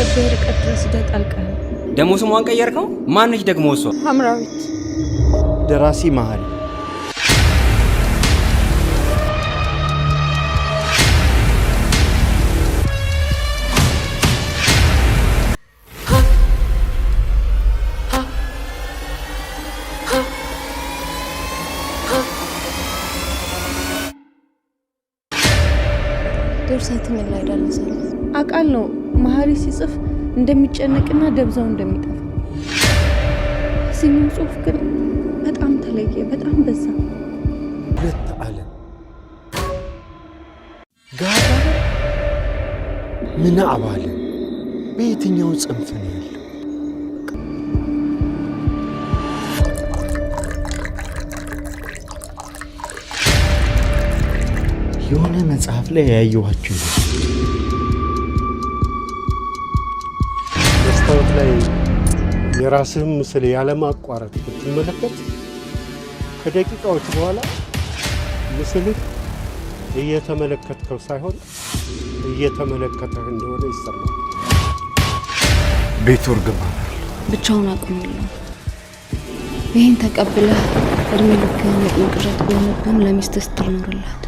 ያለብህ ርቀት ድረስ ሂደህ ጠልቀህ ደግሞ ስሟን ቀየርከው? ማነች ደግሞ እሷ? ሐምራዊት። ደራሲ መሀሪ። ድርሰት ምን ላይ ደረሰ? አውቃለሁ መሀሪ ሲጽፍ እንደሚጨነቅና ደብዛው እንደሚጠፋ። እዚህኛው ጽሁፍ ግን በጣም ተለየ፣ በጣም በዛ። ሁለት ዓለም ጋዳ ምናብ ዓለም በየትኛው ጽንፍ ነው ያለው? የሆነ መጽሐፍ ላይ ያየኋቸው ይመስል። መስታወት ላይ የራስህን ምስል ያለማቋረጥ ብትመለከት ከደቂቃዎች በኋላ ምስልህ እየተመለከትከው ሳይሆን እየተመለከተህ እንደሆነ ይሰማል። ቤቱ እርግማን አለው። ብቻውን አቅም የለውም። ይህን ተቀብለህ እድሜ ልክህን የቁም ቅዠት ቢሆንብህም ለሚስት ስትል ኖርላት።